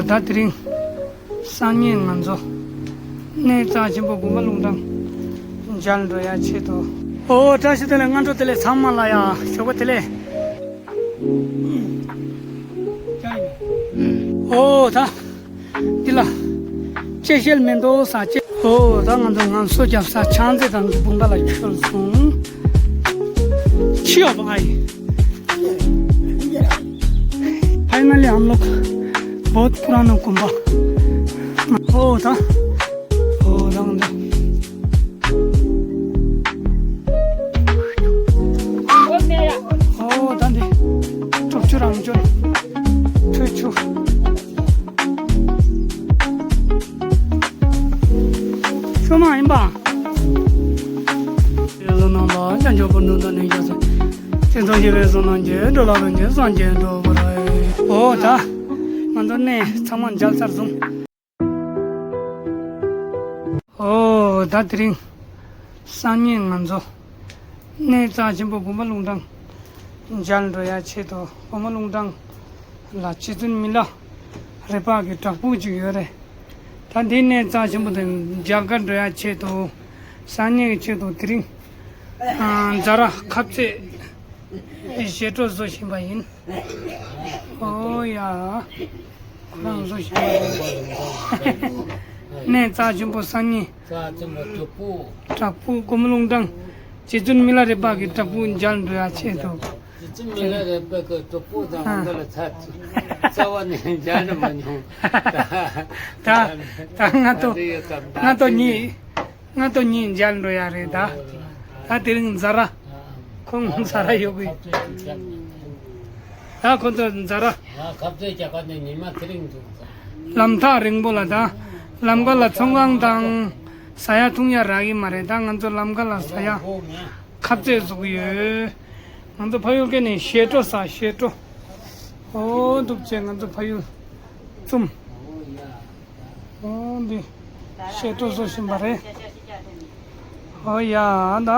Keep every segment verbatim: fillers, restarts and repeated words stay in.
ད་དེ་རིང་སང་ཉིན་ང་ཚོ་གནས་རྩ་ཆེན་པོ་དགོན་པ་ལུང་དྲང་མཇལ་འགྲོ་ཡ་ཆེད་དུ། ཨོ་བཀྲ་ཤིས་བདེ་ལེགས། སྔ་དྲོ་བདེ་ལེགས། ཚང་མ་ལ་ཡ་ཞོགས་པ་བདེ་ལེགས། ཨོ་ད་འདི་ལ་ཅེ་ཤེལ་མེན་དོ་ས་ཅེ། ཨོ་ད་ང་ཚོ་ངལ་གསོ་རྒྱབ་ས་ཆང་རྩེ་དང་བུམ་པ་ལ་འཁོད་སོང་། ཕྱི་ཡོང་བ་ཨའི། Finally हम लोग बहुत पुराना गुम्बा। ཨོ་ད། ཨོ་ད་ང་ཚོ། ཨོ་ད་འདི་དྲུག་ཅུ་རང་བྱོན། ཐོས་ཆུ། ཤོ་མ་ཡིན་པ། བསོད་ནམས་ལ་བྱང་ཆུབ་བར་དུ་བདག་ནི་སྐྱེ་ཟེར། དེ་ཚོ་ཞི་བའི་བསོད་ནམས་ཀྱིས། འགྲོ་ལ་ཕན་ཕྱིར་སངས་རྒྱས་འགྲུབ་པར་ཤོག། ཨོ་ད་ང་ཚོ་གནས་ཚང་མ་མཇལ་ཚར་སོང་། ཨོ་ད་དེ་རིང་སང་ཉིན་ང་ཚོ་གནས་རྩ་ཆེན་པོ་དགོན་པ་ལུང་དྲང་མཇལ་འགྲོ་ཡ་ཆེད་དུ། དགོན་པ་ལུང་དྲང་ལ་རྗེ་བཙུན་མི་ལ་རས་པ་གི་བྲག་ཕུག་ཅིག་ཡོད་རེད། ད་འདི་གནས་རྩ་ཆེན་པོ་དེ་མཇལ་ག་འགྲོ་ཡ་ཆེད་དུ། སང་ཉིན་གྱི་ཆེད་དུ་དེ་རིང་ཨ་ཛ་ར་ཁབ་ཚོད་ཞལ་དྲོ་བཟོ་བཞིན་པ་ཡིན། ཨོ་ཡ། ཁོ་རང་བཟོ་བཞིན་པ་ཡིན། གནས་རྩ་ཆེན་པོ་སང་ཉིན། རྩ་ཆེན་པོ་བྲག་ཕུག། བྲག་ཕུག་དགོན་པ་ལུང་དྲང་རྗེ་བཙུན་མི་ལ་རས་པ་གི་བྲག་ཕུག་མཇལ་འགྲོ་ཡ་ཆེད་དུ། རྗེ་བཙུན་མི་ལ་རས་པ་གི་བྲག་ཕུག་དང་། ཨ། འོ་ད་ལ་ཚ་རྩ་བ་ནས་མཇལ་མ་མྱོང་། ད་ད་ད་ང་ཏོ་ང་ཏོ་གཉིས། ང་ཏོ་གཉིས་མཇལ་འགྲོ་ཡ་རེད་ད། ད་དེ་རིང་ཛ་ར། ཁོང་ཛ་ར་ཡོད་གི། ད་ཁོང་ཚོ་ཛ་ར། ལམ་ཐག་རིང་པོ་ལ་ད། ལམ་ཁ་ལ་ཚོང་ཁང་དང་ཟ་ཡ་འཐུང་ཡ་རག་གི་མ་རེད། ད་ང་ཚོ་ལམ་ཁ་ལ་ཟ་ཡ་ཁབ་ཚོད་བཟོ་གི་ཡོད། ང་ཚོ་ཕ་ཡུལ་གྱི་ནི་ཞལ་དྲོ་ཟ། ཞལ་དྲོ། ཨོ་འདུག་ཅེ་ང་ཚོ་ཕ་ཡུལ་བཙུམ། ཨོ་འདི་ཞལ་དྲོ་བཟོ་བཞིན་པ་རེད། ཨོ་ཡ་ད།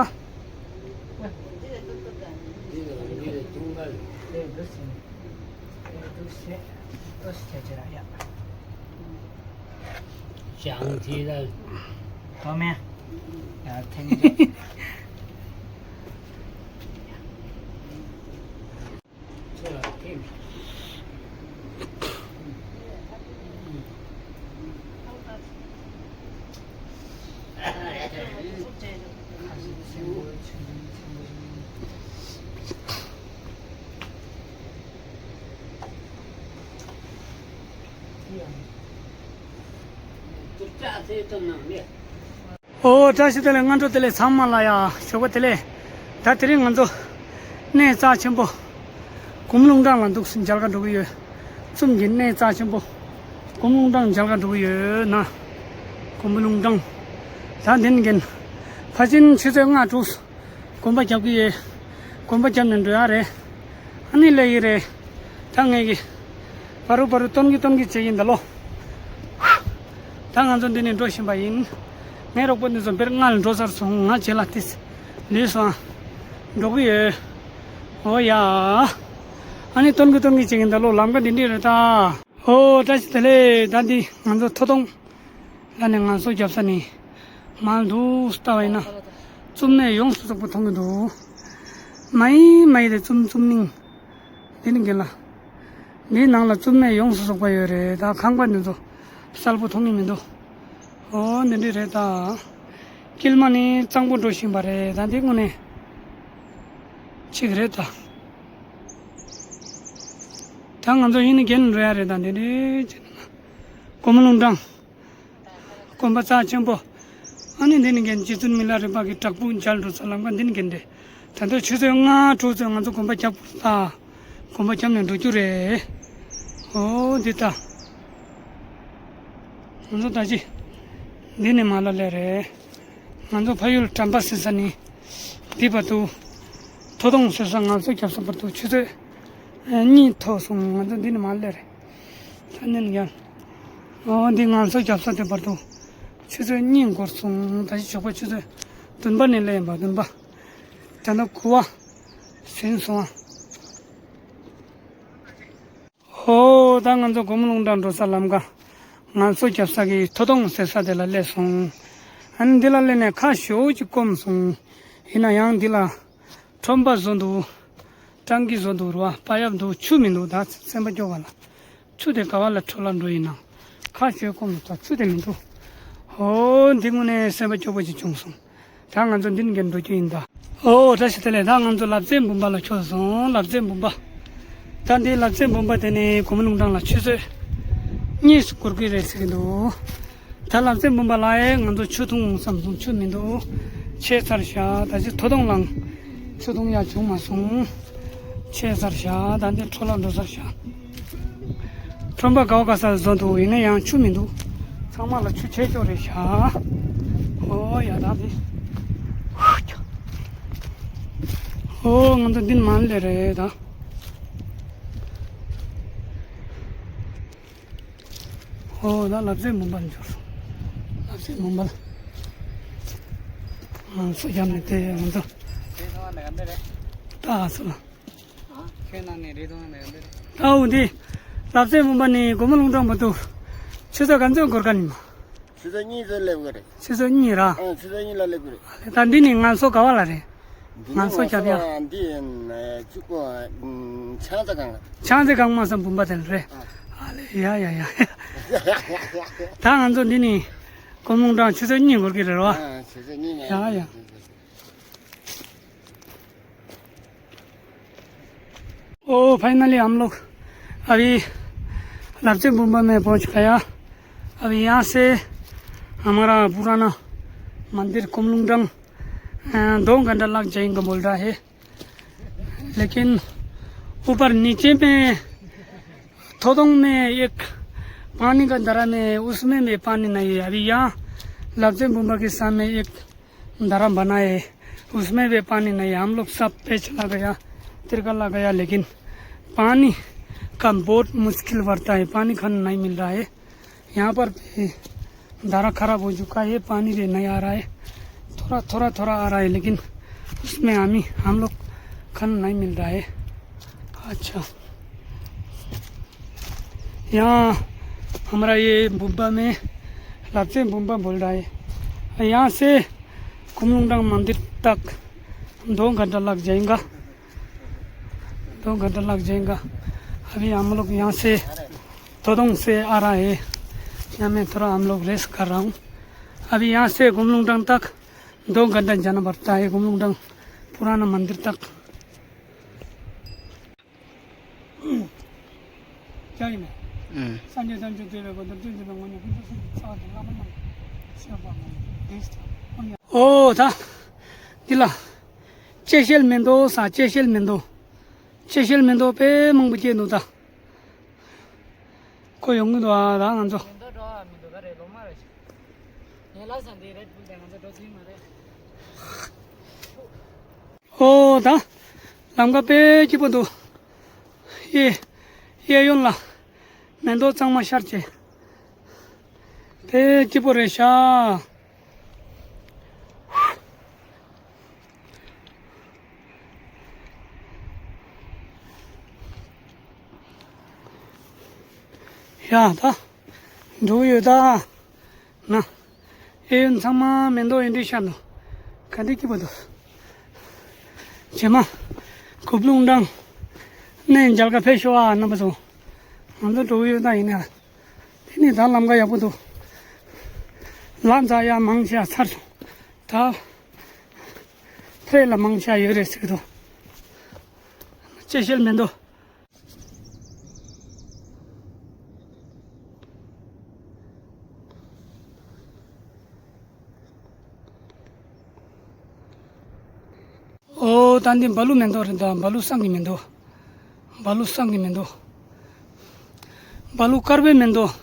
ཨོ་བཀྲ་ཤིས་བདེ་ལེགས། སྔ་དྲོ་བདེ་ལེགས། ཚང་མ་ལ་ཡ་ཞོགས་པ་བདེ་ལེགས། ད་དེ་རིང་ང་ཚོ་གནས་རྩ་ཆེན་པོ་དགོན་པ་ལུང་དྲང་ལ་འདུག་སེ་མཇལ་ག་འགྲོ་གི་ཡོད། བཙུམ་གྱི་གནས་རྩ་ཆེན་པོ་དགོན་པ་ལུང་དྲང་མཇལ་ག་འགྲོ་གི་ཡོད་ན། དགོན་པ་ལུང་དྲང་། ད་འདི་ནས་གིན་ཕལ་ཆེར་ཆུ་ཚོད་ལྔ་དྲུག་དགོན་པ་རྒྱབ་ཀྱི་ཡོད། དགོན་པ་རྒྱབ་ནས་འགྲོ་ཡ་རེད། ཨ་ནི་ལས་ཀྱི་རེད། ད་ངས་ཀྱི་བར་དུ་བར་དུ་སྟོན་གྱི་སྟོན་གྱི་བྱེད་ཀྱིན་ད་ལོ། ད་ང་ཚོ་འདི་ནས་འགྲོ་བཞིན་པ་ཡིན། ངའི་རོགས་པོ་འདི་ཚོ་བེར་ལྔ་ལ་འགྲོ་ཚར་སོང་། ང་རྗེས་ལ་ཏིས་ལུས་སོང་། འགྲོ་གི་ཡོད། ཨོ་ཡ། ཨ་ནི་སྟོན་གྱི་སྟོན་གྱི་བྱེད་ཀྱིན་ད་ལོ། ལམ་ཁ་འདི་འདྲ་རེད་ད། ཨོ་བཀྲ་ཤིས་བདེ་ལེགས། ད་འདི་ང་ཚོ་ཐོ་དོང་ལ་ནས་ངལ་གསོ་རྒྱབ་ས་ནི་མལ་འདུག་ལྟ་བ་ཡིན་ན། བཙུམ་ནས་ཡོངས་སུ་རྫོགས་པ་མཐོང་གི་འདུག་མ་ཡིན་མ་ཡིན་ཏེ་བཙུམ་བཙུམ་ནིང་། འདི་ནི་གན་ལ། འདིའི་ནང་ལ་བཙུམ་ནས་ཡོངས་སུ་རྫོགས་པ་ཡོད་རེད། ད་ཁང་པ་འདི་ཚོ་གསལ་པོ་མཐོང་གི་མི་འདུག་ཨོ་འདི་འདྲ་རེད་ད། དཀྱིལ་མ་ནི་གཙང་པོ་འགྲོ་བཞིན་པ་རེད། ད་འདི་དངོས་གནས་གཅིག་རེད་ད། ད་ང་ཚོ་ཡིན་ནི་གན་རེད་ཡ་རེད། ད་འདི་འདྲ་བྱས་ན་དགོན་པ་ལུང་དྲང་། དགོན་པ་རྩ་ཆེན་པོ། ཨ་ནི་འདི་ནི་གན་རྗེ་བཙུན་མི་ལ་རས་པ་གི་བྲག་ཕུག་མཇལ་འགྲོ་ས་ལམ་ཁ་འདི་ནི་གན་རེད། ད་ལྟ་ཆུ་ཚོད་ལྔ་དྲུག་ཙམ་ང་ཚོ་དགོན་པ་རྒྱབ་ད། དགོན་པ་རྒྱབ་ནས་འགྲོ་རྒྱུ་རེད། ཨོ་འདི་ད། ང་ཚོ་ད་ཅི་འདི་ནས་མར་ལ་སླེབས་རེད། ང་ཚོ་ཕ་ཡུལ་དྲན་པ་ཟེར་ས་ནས་འདི་བར་དུ། ཐོ་དོང་ཟེར་ས་ངལ་གསོ་རྒྱབ་ས་བར་དུ་ཆུ་ཚོད་གཉིས་ཐོག་སོང་། ང་ཚོ་འདི་ནས་མར་སླེབས་རེད། ད་ནི་ཡང་། ཨོ་འདི་ངལ་གསོ་རྒྱབ་ས་དེ་བར་དུ་ཆུ་ཚོད་གཉིས་འགོར་སོང་། ད་ཅི་ཞོགས་པ་ཆུ་ཚོད་བདུན་པ་ནས་སླེབས་ཡིན་པ། བདུན་པ། ད་ནི་དགུ་པ་ཟིན་སོང་ཨ། ཨོ་ད་ང་ཚོ་སྒོམ་ལུང་དྲང་འགྲོ་ས་ལམ་ཁ་ངལ་གསོ་རྒྱབ་ས་གི་ཐོ་དོང་ཟེར་ས་དེ་ལ་སླེབས་སོང་། ཨ་ནི་འདི་ལ་སླེབས་ནས་ཁ་ཤོར་ཅིག་སྐོམ་སོང་། ཡིན་ན་ཡང་འདི་ལ་ཁྲོན་པ་བཟོ་འདུག། སྤྲང་ཀི་བཟོ་འདུག་ར་བ། པ་ཡབ་འདུག། ཆུ་མི་འདུག། ད་སེམས་པ་སྐྱོ་བ་ལ། ཆུ་དེ་ག་བ་ལ་འཕྲོ་བརླག་འགྲོ་ཡིན་ན། ཁ་ཤོར་སྐོམ་ད་ཆུ་དེ་མི་འདུག། ཨོ་འདི་དངོས་གནས་སེམས་པ་སྐྱོ་པོ་ཅིག་བྱུང་སོང་། ད་ང་ཚོ་འདི་ནས་འགྲོ་རྒྱུ་ཡིན་ད། ཨོ་བཀྲ་ཤིས་བདེ་ལེགས། ད་ང་ཚོ་ལབ་རྩེ་འབུམ་པ་ལ་འཁྱོལ་སོང་། ལབ་རྩེ་འབུམ་པ། ད་འདི་ལབ་རྩེ་འབུམ་པ་དེ་ནས་སྒོམ་ལུང་དྲང་ལ་ཆུ་ཚོད་གཉིས་འགོར་གི་རེད་ཟེར་གི་འདུག། ད་ལབ་རྩེ་འབུམ་པ་ལ་ཨེ་ང་ཚོ་ཆུ་འཐུང་བསམ་སོང་། ཆུ་མི་འདུག། ཆད་ཚར་ཤག། ད་ཅི་ཐོ་དོང་ལངས། ཆུ་འཐུང་ཡ་བྱུང་མ་སོང་། ཆད་ཚར་ཤག། ད་འདི་འཕྲོ་བརླག་འགྲོ་ཚར་ཤག། ཁྲོན་པ་ག་བ་ག་ས་བཟོ་འདུག། ཡིན་ན་ཡང་ཆུ་མི་འདུག། ཚང་མ་ལ་ཆུ་ཆད་ཆོག་རེད་ཤག། ཨོ་ཡ་ད་འདི། ཨོ་ང་ཚོ་འདི་ནས་མར་སླེབས་རེད་ད། ཨོ་ད་ལབ་རྩེ་འབུམ་པ་ནས་འབྱོར་སོང་། ལབ་རྩེ་འབུམ་པ་ལ། ང་ཚོ་ཡ་མི་དེ་ང་ཚོ། ད་ཨ་སུ་ལ། ད་འོ་འདི། ལབ་རྩེ་འབུམ་པ་ནས་སྒོམ་ལུང་དྲང་བར་དུ་ཆུ་ཚོད་ག་ཚོད་འགོར་ག་ནི་མ། ཆུ་ཚོད་གཉིས་ཙམ་སླེབས་དགོས་རེད། ཆུ་ཚོད་གཉིས་ར། ཨ་ཆུ་ཚོད་གཉིས་ལ་སླེབས་དགོས་རེད། ད་འདི་ནི་ངལ་གསོ་ག་བ་ལ་རེད། འདི་ནི་ངལ་གསོ་རྒྱབ་ཡ། ང་ཚོ་འདི་ཨ་གཅིག་པོ་ཨ་ཆང་ས་གང་ལ། ཆང་ས་གང་མ་སམ་འབུམ་པ་དེ་ལ་རེད། ཨ་ལེ་ཡ་ཡ་ཡ། ད་ང་ཚོ་འདི་ནི་སྒོམ་ལུང་དྲང་ཆུ་ཚོད་གཉིས་འགོར་གི་རེད་རོ། ཨ་ཆུ་ཚོད་གཉིས་ཡ་ཡ། ओ, फाइनली हम लोग अभी लपचे बुम्बा में पहुंच गया। अभी यहाँ से हमारा पुराना मंदिर कुमलुंगडंग, अ, दो घंटा लग जाएगा बोल रहा है, लेकिन ऊपर नीचे में थोदोंग में एक पानी का दरा में, उसमें भी पानी नहीं है। अभी यहाँ लपचे बुम्बा के सामने एक दरा बना है, उसमें भी पानी नहीं है। हम लोग सब पेच लगा गया, तिरका लगा गया, लेकिन पानी का बहुत मुश्किल पड़ता है, पानी खाना नहीं मिल रहा है। यहाँ पर भी दरा खराब हो चुका है, पानी भी नहीं आ रहा है, थोड़ा थोड़ा थोड़ा आ रहा है, लेकिन उसमें हमी हम लोग खाना नहीं मिल रहा है। अच्छा। यहाँ हमारा ये बुब्बा में लपचे बुम्बा बोल रहा है। यहाँ से कुमलुंगडंग मंदिर तक दो घंटा लग जाएगा, दो घंटा लग जाएगा। अभी हम लोग यहाँ से थोदोंग से आ रहा है, यहाँ में थोड़ा हम लोग रेस्ट कर रहा हूँ। अभी यहाँ से कुमलुंगडंग तक दो घंटा जाना पड़ता है, कुमलुंगडंग पुराना मंदिर तक। ཨུམ། ཨོ་ད། འདི་ལ། ཅེ་ཤེལ་མེན་ཏོ་ས། ཅེ་ཤེལ་མེན་ཏོ། ཅེ་ཤེལ་མེན་ཏོ་དཔེ་མང་པོ་སྐྱེས་འདུག་ད། ཁོ་ཡོང་གི་འདུག་ཨ། ད་ང་ཚོ། ཨོ་ད། ལམ་ཁ་དཔེ་སྐྱིད་པོ་འདུག། གཡས་གཡོན་ལ་མེན་ཏོག་གཙང་མ་ཤར་བྱས། དཔེ་སྐྱིད་པོ་རེད་ཤག། ཡ་ད། འགྲོ་ཡོད་ད། ན། ཨེ་ཡོན་ཚང་མ་མེན་ཏོག་ཨེ་འདྲ་ཤར་འདུག། ག་འདྲ་སྐྱིད་པོ་འདུག། རྗེས་མ་ཀུབ་ལུང་དང་ནས་མཇལ་ཁ་ཕེབས་ཤོག་ཨ། རྣམ་པ་ཚོ། ང་ཚོ་འགྲོ་གི་ཡོད་ད། ཡིན་ན་དེ་ནི་ད་ལམ་ཁ་ཡག་པོ་འདུག། ལམ་ཚ་ཡ་མང་ཆེ་ཚར་སོང་། ད་ཕེ་ལ་མང་ཆེ་ཡོད་རེད་ཟེར་གི་འདུག། ཅེ་ཤེལ་མེན་ཏོ། ཨོ་ད་འདི་བ་ལུ་མེན་ཏོག་རེད་ད། བ་ལུ་སང་གི་མེན་ཏོག། བ་ལུ་སང་གི་མེན་ཏོག། བ་ལུ་དཀར་པོའི་མེན་ཏོག།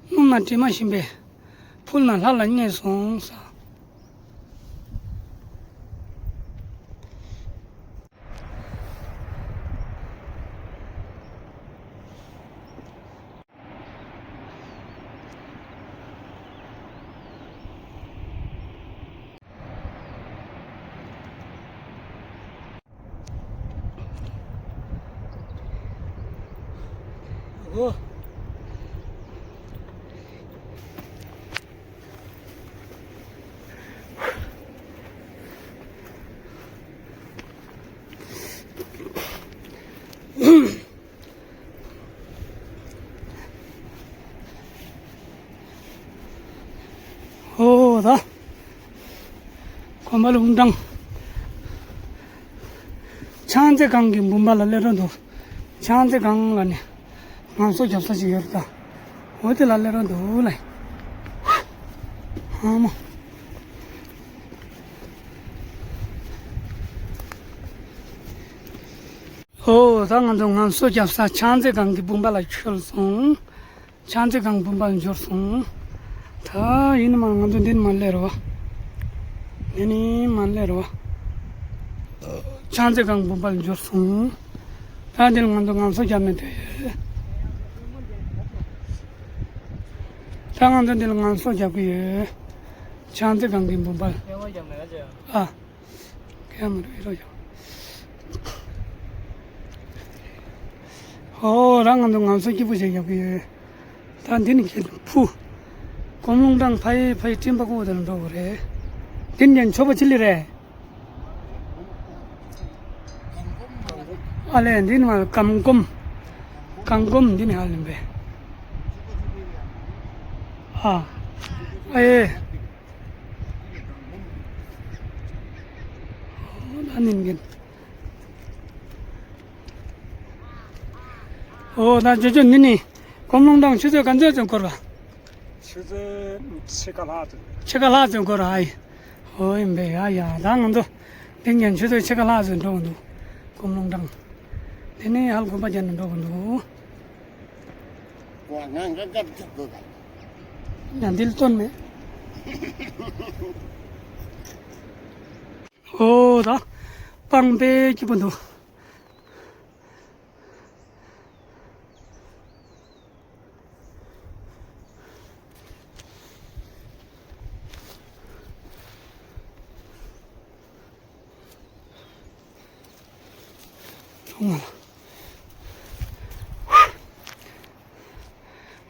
སྣུམ་ན་དྲི་མ་ཞིམ་པས། ཕུལ་ན་ལྷ་ལ་མཉེས་སོང་ས། ཨོ་ད། གོང་མ་ལུང་དྲང་། ཕྱག་འཚལ་སྒང་གི་འབུམ་པ་ལ་སླེབས་རན་འདུག། ཕྱག་འཚལ་སྒང་ལ་ནི་ངལ་གསོ་རྒྱབ་ས་ཅིག་ཡོད་རེད་ད། འོ་དེ་ལ་སླེབས་རན་འདུག་ལེ། ཨ་མ། ཨོ་ད་ང་ཚོ་ངལ་གསོ་རྒྱབ་ས་ཕྱག་འཚལ་སྒང་གི་འབུམ་པ་ལ་འཁོད་སོང་། ཕྱག་འཚལ་སྒང་འབུམ་པ་ལ་འབྱོར་སོང་། ད་ཡིན་ན་མ་ང་ཚོ་འདི་ནས་མར་སླེབས་རེད་བ། འདི་ནས་མར་སླེབས་རེད་བ། ཕྱག་འཚལ་སྒང་འབུམ་པ་ལ་འབྱོར་སོང་། ད་འདི་ལ་ང་ཚོ་ངལ་གསོ་རྒྱབ་ནས་སྡོད་ཡོད། ད་ང་ཚོ་འདི་ལ་ངལ་གསོ་རྒྱབ་ཀྱི་ཡོད། ཕྱག་འཚལ་སྒང་གི་འབུམ་པ་ལ། ཨ། ཁྱེད་མ་རུ་ཨི་རོ་ཡ། ཧོ་རང་ང་ཚོ་ངལ་གསོ་སྐྱིད་པོ་ཞིག་རྒྱབ་ཀྱི་ཡོད། ད་འདི་ནི་ཁྱེད་ཕུ། སྒོམ་ལུང་དྲང་ཕའི་ཕའི་སྤྲིན་པ་ཀོ་དེ་ལ་འགྲོ་དགོས་རེད། འདི་ནི་ཡང་མཆོད་པ་ཆི་ལི་རེད། ཨ་ལས་འདི་ནི་མ་གམ་སྒོམ། གམ་སྒོམ་འདི་ནི་ཧ་ལམ་པས། ཨ། ཨ་ཡེ། ཨོ་ད་ནིན་གིན། ཨོ་ད་ཇོ་ཇོ་ནི་ནི། སྒོམ་ལུང་དྲང་ཆུ་ཚོད་ག་ཚོད་ཙམ་འགོར་བ། ཆུ་ཚོད་ཕྱེད་ཀ་ལྷག་ཙམ། ཕྱེད་ཀ་ལྷག་ཙམ་འགོར་བ་ཨི། ཨོ་ཨིན་པས་ཡ་ཡ་ད་ང་ཚོ། དེ་ངན་ཆུ་ཚོད་ཕྱེད་ཀ་ལྷག་ཙམ་འགྲོ་གི་འདུག། སྒོམ་ལུང་དྲང་། དེ་ནས་ཧལ་དགོན་པ་རྒྱབ་ནས་འགྲོ་གི་འདུག། ང་འདི་ལ་སྟོན་མེད། ཨོ་ད། སྤང་དཔེ་སྐྱིད་པོ་འདུག།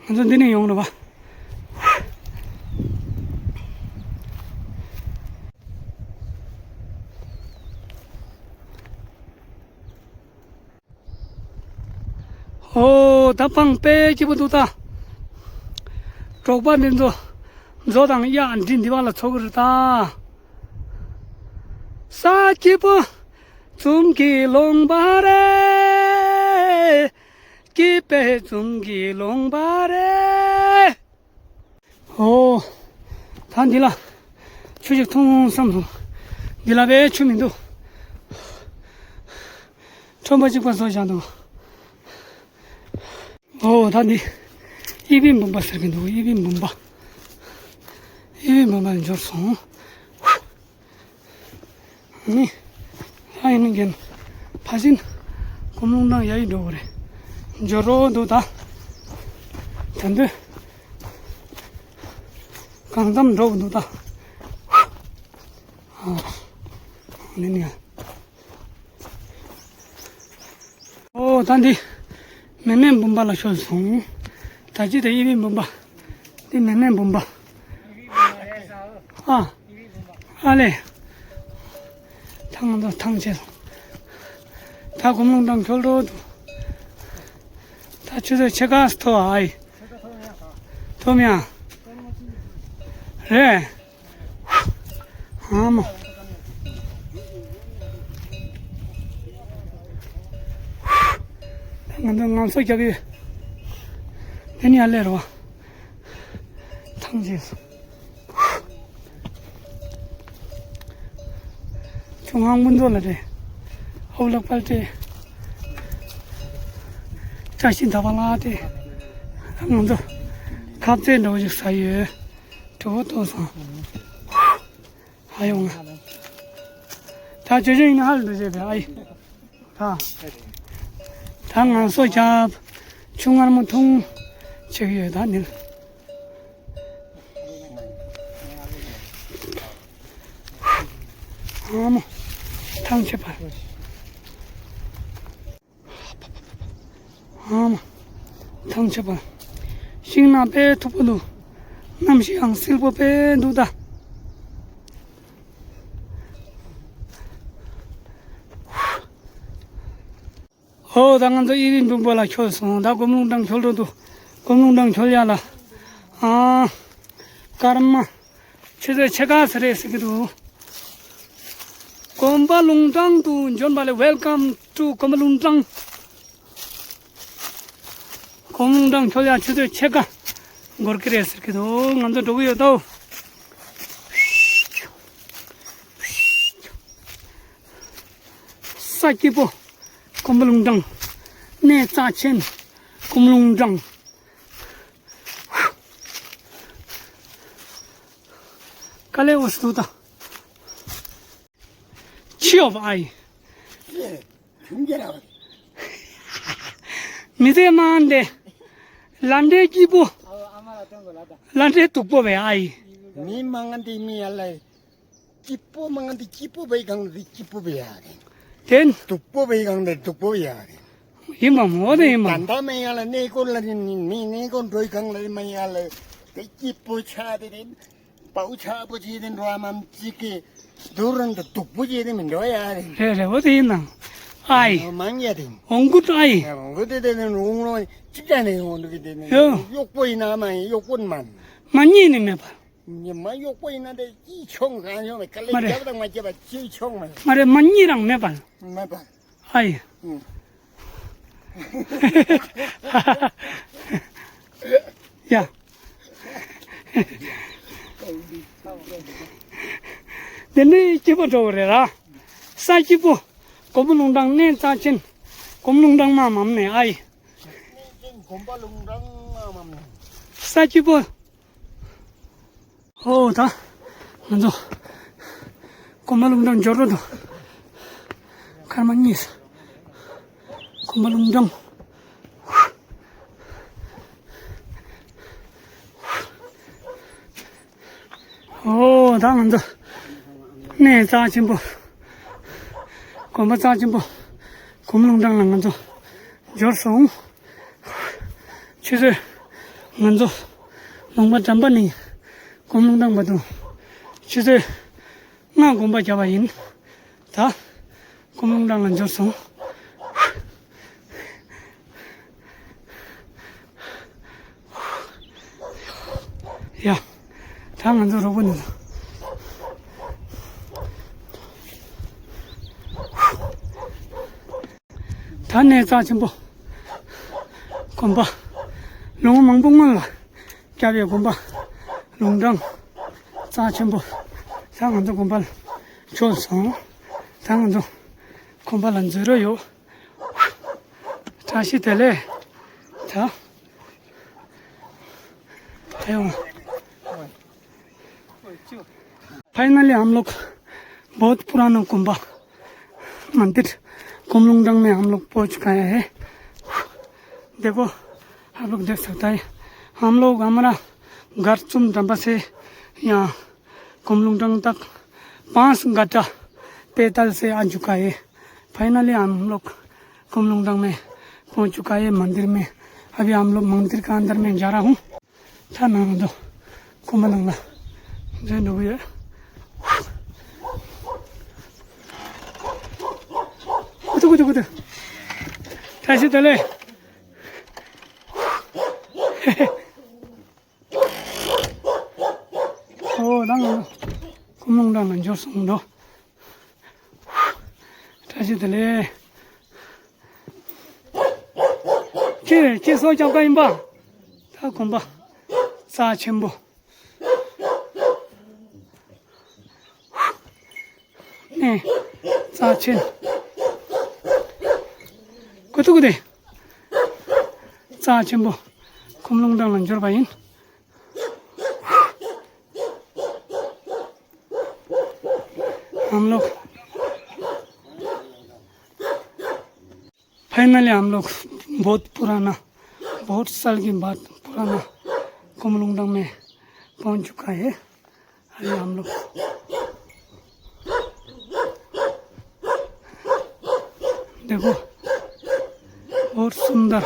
ང་ཚོ་འདི་ནས་ཡོང་རེད་པ། ཨོ་ད་སྤང་དཔེ་སྐྱིད་པོ་འདུག་ད། འབྲོག་པ་འདི་ཚོ་མཛོ་དང་གཡག་འདི་འདི་བ་ལ་འཚོ་གི་རེད་ད། ས་སྐྱིད་པོ་ཙུམ་གྱི་ལུང་པ་རེད། སྐྱིད་པའི་ཙུམ་གྱི་ལུང་པ་རེད། ཨོ། ད་འདི་ལ་ཆུ་ཞིག་འཐུང་བསམ་སོང་། འདི་ལ་བའི་ཆུ་མི་འདུག། ཁྲོན་པ་གཅིག་པ་བཟོ་བཞག་འདུག། ཨོ་ད་འདི་གཡས་པའི་འབུམ་པ་ཟེར་གྱི་འདུག། གཡས་པའི་འབུམ་པ། གཡས་པའི་འབུམ་པ་ལ་འབྱོར་སོང་། ནི། ཨ་ཡིན་ནི་གན། ཕ་སིན། སྒོམ་ལུང་དྲང་ཡ་ཡི་འགྲོ་གི་རེད། འབྱོར་རོགས་འདུག་ད། ད་འདི། གང་འཚམ་འགྲོ་གི་འདུག་ད། ཨ། ནི་ནི། ཨོ་ད་འདི། མེ་མེ་འབུམ་པ་ལ་ཤོར་སོང་། ད་ཅི་ད་གཡས་པའི་འབུམ་པ། འདི་མེ་མེ་འབུམ་པ། ཨ། ཨ་ལེ། ཐང་དང་ཐང་ཆད་སོང་། ད་སྒོམ་ལུང་དྲང་འཁྱོལ་འགྲོ་འདུག། ད་ཆུ་ཚོད་ཕྱེད་ཀ་ཙམ་མཐོ་བ་ཨ་ཡི། མཐོ་མི་ཡ། རེད། ཨ་མ། ད་ང་ཚོ་ངལ་གསོ་རྒྱབ་ཡོད། དེ་ནས་ཡར་སླེབས་རེད་པ། ཐང་ཆད་སོང་། ཁྱུང་ཧང་མུན་ཚོ་ལ་རེད། ཨོ་ལག་པལ་ཏེ། བཀྲ་ཤིས་ཟླ་བ་ལགས་ཏེ། ང་ཚོ་ཁབ་རྩེ་འདྲ་བོ་ཞིག་ཟ་ཡོད། གྲོད་པ་ལྟོགས་སོང་། ཧ་ཡོང་ང་། ད་ཇོ་ཇོ་ཡིན་ན་ཧ་ལ་འགྲོ་བྱས་པས་ཨ་ཡི། ད། ད་ང་ཚོ་རྒྱབ། ཆུ་མངར་མོ་འཐུང་། བྱེད་ཀྱི་ཡོད་ད་ནི། ཨ་མ། ཐང་ཆད་པ། ཨ་མ། ཐང་ཆད་པ། ཤིང་ནགས་དཔེ་མཐུག་པོ་འདུག། གནམ་གཤིས་ཡང་བསིལ་པོ་དཔེ་འདུག་ད། ཨོ་ད་ང་ཚོ་ཨི་རིན་སྤུན་པོ་ལ་འཁྱོལ་སོང་། ད་སྒོམ་ལུང་དྲང་འཁྱོལ་འགྲོ་འདུག། སྒོམ་ལུང་དྲང་འཁྱོལ་ཡ་ལ། ཨ། ཀརྨ། ཆུ་ཚོད་ཕྱེད་ཀ་ཟེར་རེད་ཟེར་གྱི་འདུག། གོམ་པ་ལུང་དྲང་དུ་འབྱོན་པ་ལེགས། Welcome to གོམ་པ་ལུང་དྲང་། གོམ་ལུང་དྲང་འཁྱོལ་ཡ་ཆུ་ཚོད་ཕྱེད་ཀ་འགོར་གྱི་རེད་ཟེར་གྱི་འདུག། ང་ཚོ་འགྲོ་གི་ཡོད་དོ། ས་སྐྱིད་པོ་གོམ་པ་ལུང་དྲང་། གནས་རྩ་ཆེན་གོམ་ལུང་དྲང་། དཀའ་ལས་འོ་སུ་ད། ཆི་ཡོད་པ་ཨའི། མི་ཚེ་མང་དེ། ལ་འདྲེ་སྐྱིད་པོ། ལ་འདྲེ་སྡུག་པོ་བས་ཨའི། མི་མང་དེ་མི་ཡ་ལ། སྐྱིད་པོ་མང་དེ་སྐྱིད་པོ་བས་གང་དེ་སྐྱིད་པོ་བས་ཡ་རེད། དེན། སྡུག་པོ་བས་གང་དེ་སྡུག་པོ་བས་ཡ་རེད། ཡིན་པ་མོ་དེ་ཡིན་པ། ད་ལྟ་མེ་ཡ་ལ་གནས་སྐོར་ལ་ནི་མི་གནས་སྐོར་འགྲོ་གང་ལ་མེ་ཡ་ལ་དེ་སྐྱིད་པོ་ཆ་དེ་རེད། པའུ་ཆ་པོ་ཅི་དེ་འགྲོ་མམ་ཅིག་གི་དུ་རུང་དུ་སྡུག་པོ་ཅི་དེ་མི་འགྲོ་ཡ་རེད། རེད་རེད། འོ་དེ་ཡིན་ན། ཨའི། མང་ཡ་དེ། འོང་གུ་ཏུ་ཨའི། འོང་གུ་དེ་དེ་ནི་རུང་རུང་ཅིག་ཀ་ནས་འོང་གུ་དེ་ནི་ཡོ། གཡོག་པོ་ཡིན་ན་མ་ཡིན་གཡོག་པོ་མ་ཡིན། མ་ཉིད་ནི་མེད་པ། ཉི་མ་གཡོག་པོ་ཡིན་ན་དེ་ཅི་ཆོང་གང་ཆོང་མེད། དཀའ་ལས་མ་རེད། རྒྱབ་དང་མ་རྒྱབ་པ་ཅི་ཆོང་མེད། མ་རེད། མ་ཉིད་རང་མེད་པ། མེད་པ། ཨའི། ཨུ། ཡ། དེ་ནི་སྐྱིད་པོ་འགྲོ་གི་རེད་ར། ས་སྐྱིད་པོ། གོམ་པ་ལུང་དྲང་གནས་རྩ་ཆེན། གོམ་ལུང་དྲང་མ་མམ་ནས་ཨའི། གོམ་པ་ལུང་དྲང་མ་མམ་ནས། ས་སྐྱིད་པོ། ཨོ་ད་ང་ཚོ་གོམ་པ་ལུང་དྲང་འབྱོར་རོ་དོ། ཀརྨ་གཉིས། གོམ་པ་ལུང་དྲང་། ཨོ་ད་ང་ཚོ་གནས་རྩ་ཆེན་པོ། གོམ་པ་རྩ་ཆེན་པོ། གོམ་ལུང་དྲང་ལ་ང་ཚོ་འབྱོར་སོང་། ཆུ་ཚོད་ང་ཚོ་ལུང་པ་གྲམ་པ་ནས་གོམ་ལུང་དྲང་བར་དུ་ཆུ་ཚོད་ལྔ་གོམ་པ་རྒྱབ་པ་ཡིན། ད་གོམ་ལུང་དྲང་ལ་འབྱོར་སོང་། ཡ། ད་ང་ཚོ་རོགས་པ་ནས། ད་གནས་རྩ་ཆེན་པོ་གོམ་པ། ལོ་ངོ་མང་པོ་སྔོན་ལ་བརྒྱབ་པའི་གོམ་པ་ལུང་དྲང་རྩ་ཆེན་པོ། ད་ང་ཚོ་གོམ་པ་ལ་འབྱོར་སོང་། ད་ང་ཚོ་གོམ་པ་ལ་འཛུལ་རོགས་ཡོད། བཀྲ་ཤིས་བདེ་ལེགས། ད་ཨ་ཡོང་། फाइनली हम लोग बहुत पुराना गुम्बा मंदिर कुमलुंगडंग में हम लोग पहुंच गए हैं। देखो, आप लोग देख सकता है, हम लोग, हमारा घर चुम डंबा से यहाँ कुमलुंगडंग तक पाँच घंटा पैदल से आ चुका है। फाइनली हम लोग कुमलुंगडंग में पहुंच चुका है, मंदिर में। अभी हम लोग मंदिर का अंदर में जा रहा हूँ। Thanang do, kumanang la. Jai do ye. Kutu, kutu, kutu. Tashi tale. Oh, dang. Kumung dang, josung do. Tashi tale. Che, che so chang ka imba. Ta kumba. Sa chembo. Ne, tsa chen. Kutu kude. Tsa chen bo. Kumlung dang lan jor bayin. हम लोग फाइनली हम लोग बहुत पुराना, बहुत साल के बाद पुराना कुमलुंगडंग में पहुंच चुका है। अभी हम लोग देखो, बहुत सुंदर।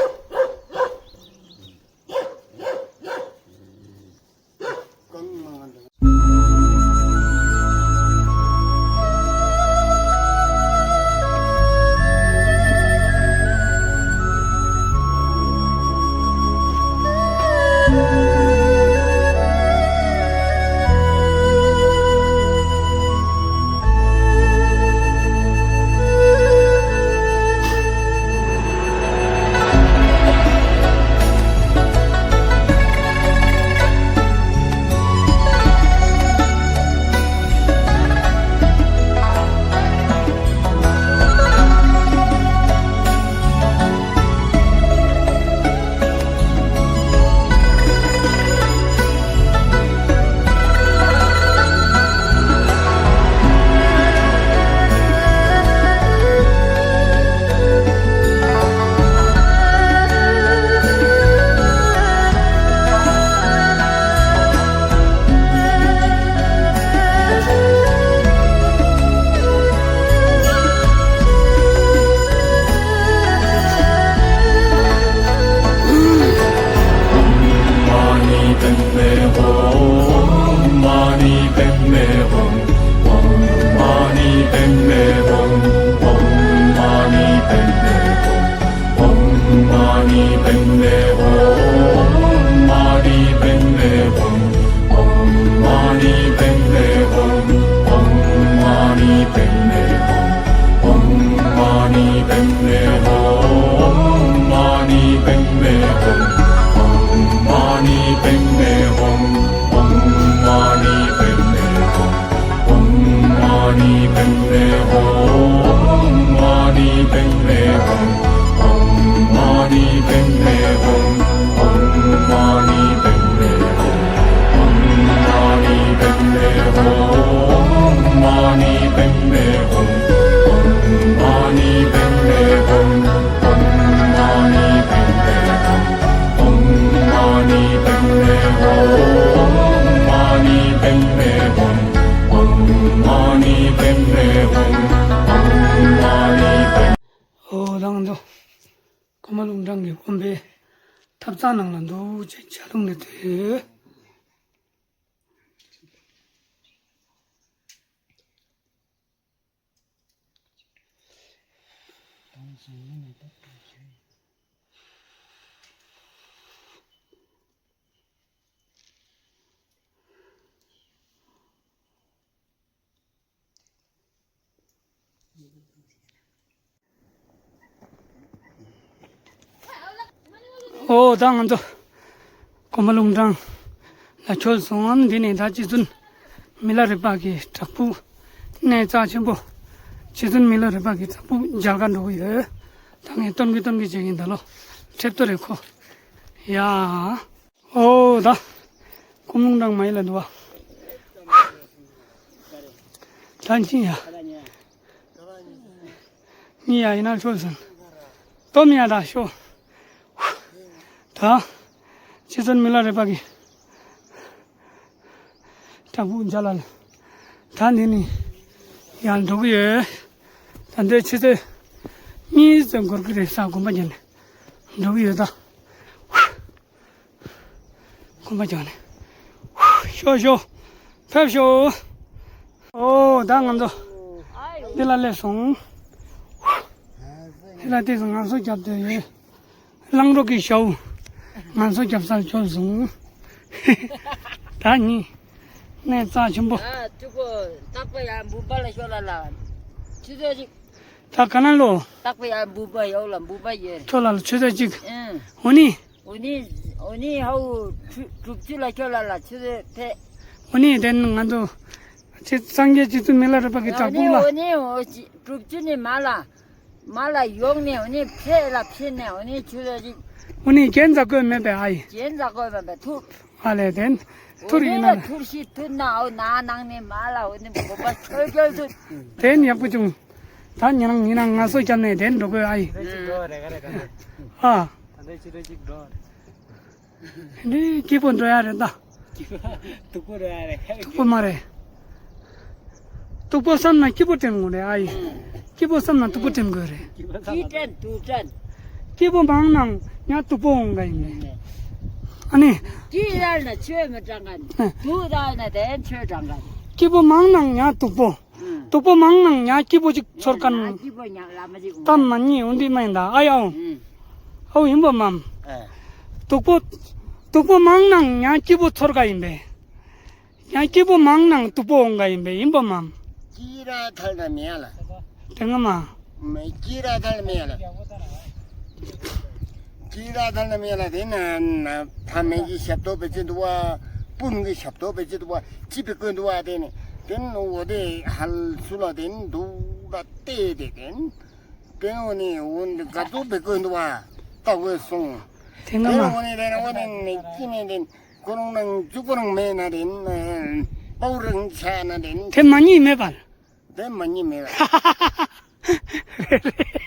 O, dang do. Komalung dang ge kombe. Thapcha nang lan do, che cha lung ne te. O, dang anzo. Komalung dang. La chol song am dini da Chizun Mila Repa ki trakpu. Ne cha chimbo. Chizun Mila Repa ki trakpu jalgan do ye. Dang e ton ki ton ki jegin dalo. Trep to re ko. Ya. O, da. Kumung dang mai la dua. Tan chi ya. Ni ya ina chol san. Tom ya da sho. Da. Chizun Mila Repa ki. Trakpu jalal. Tan ni ni. Yan do ye. Tan de chi de. Ni zeng gor ki re sa gumba jen. Do ye da. Kumba jone. Sho, sho. Phep sho. O, dang anzo. Dila le song. Dila ti song anzo jap de ye. Lang ro ki shao. Anzo jap sal chol song. Da ni. Ne cha chimbo. A, tu ko tak pa ya bu ba la sho la la. Chi de ji. Ta kanan lo. Tak pa ya bu ba yo la bu ba ye. Chol la chi de ji. Mm. Oni. Oni, oni hao, tru-, trupchu la kyo la la, chu de te. Oni den ngan do. Chi sangye chi tu Mila Repa ki trakpu la. Oni, oni, o chi, trupchu ni mala. Mala yong ni, oni phe la phe ni, oni chu de ji. Oni ken za ko me be ai. Ken za ko me be tu. Ale den. Thur ina. Thur shi thun na, o na nang ni mala, oni ko ba chol chol tu. Den yak pu chung. Tan nang ni nang nga so cham ne den do ko ai. Mm. Ha. Ni kipo ndo ya re da. Tukpo ndo ya re. Tukpo ma re. Tukpo sam na kipo tem ngo re ai. Kipo sam na tukpo tem ngo re. Ki ten tu ten. Kipo mang nang nya tukpo ong gai ne. Ani. Ki dal na chue ma chang kan. Tu dal na den chue chang kan. Kipo mang nang nya tukpo. Mm. Tukpo mang nang nya kipo jik sorkan. Nya kipo nya lama jik. Tam man ni undi main da. Ai au. Mm. Au himbo mam. Eh. Tukpo, སྟུག་པོ་མང་ནང་ཉ་སྐྱིད་པོ་ཚོར་ག་ཨིན་པས། ཉ་སྐྱིད་པོ་མང་ནང་སྟུག་པོ་འོང་ག་ཨིན་པས། ཨིན་པ་མ། སྐྱིད་ར་ཐལ་ན་མེད་ལ། དེ་ང་མ། མེད་སྐྱིད་ར་ཐལ་ན་མེད་ལ། སྐྱིད་ར་ཐལ་ན་མེད་ལ། དེ་ན་ན་ཕ་མེས་ཀྱི་ཞབས་ཏོག་འབད་ཅི་འདུག་པ། སྤུན་གྱི་ཞབས་ཏོག་འབད་ཅི་འདུག་པ། ཅི་འབད་དགོས་འདུག་པ། དེ་ནི་དེ་ནི་འོ་དེ་ཧལ་སུ་ལ་དེ་ནི་འདུག་ལ་བལྟས་ཏེ་དེ་ནི། དེ་འོ་ནི་འོ་ནི་ག་ཚོད་འབད་དགོས་འདུག་པ། ལྟ་དགོས་སོང་། དེ་ང་མ། དེ་འོ་ནི་དེ་ནི་འོ་ནི་ནི་ཅི་ནི་དེ་ནི། ཁོ་རང་ནང་འཇུག་པ་རང་མེད་ན་དེ་ནི། པའུ་རང་ཆ་ན་དེ་ནི། དེ་མ་ཉིད་མེད་པར། དེ་མ་ཉིད་མེད་པར། རེད་རེད།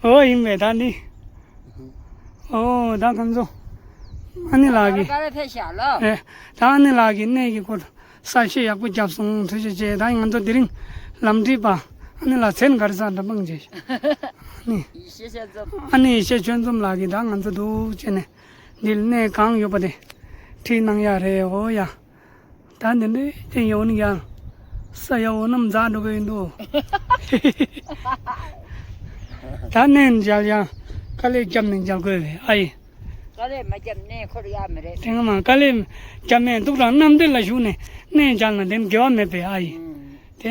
འོ་ཨིན་མས་ད་ནི། འོ་ད་ཁོང་ཚོ་ཨ་ནེ་ལགས་ཀྱིས། ཨེ་ད་ཨ་ནེ་ལགས་ཀྱིས་གནས་ཀྱི་སྐོར་གསལ་བཤད་ཡག་པོ་རྒྱབ་སོང་། ཐུགས་རྗེ་ཆེ། ད་ང་ཚོ་དེ་རིང་ལམ་ཁྲིད་པ་ཨ་ནེ་ལགས་མཚན་ག་རེ་ཟེར་འདྲ་མང་ཆེ། ཨ་ནེ་ཡེ་ཤེས་ཆོས་འཛོམས། ཨ་ནེ་ཡེ་ཤེས་ཆོས་འཛོམས་ལགས་ཀྱིས་ད་ང་ཚོ་འདུག་བྱས་ནས་འདི་གནས་གང་ཡོད་པ་དེ་ཁྲིད་གནང་ཡ་རེད། འོ་ཡ། ད་འདི་འདྲའི་དེ་ཡོང་ནི་ཡང་ས་ཡ་འོ་ནམ་འཛག་འགྲོ་གི་ཡིན་འདུག། ད་གནས་མཇལ་ཡང་དཀའ་ལས་བརྒྱབ་ནས་མཇལ་དགོས་པས་ཨ་ཡེ། དཀའ་ལས་མ་བརྒྱབ་ནས་འཁོར་ཡ་མི་རེད། དེ་སྔ་མ་དཀའ་ལས་བརྒྱབ་མེད་འདུག་རང་རྣམ་འགྲེལ་ལ་ཞུགས་ནས་གནས་མཇལ་ན་དེ་དགེ་བ་མེད་པས་ཨ་ཡེ། ཨུམ། དེ་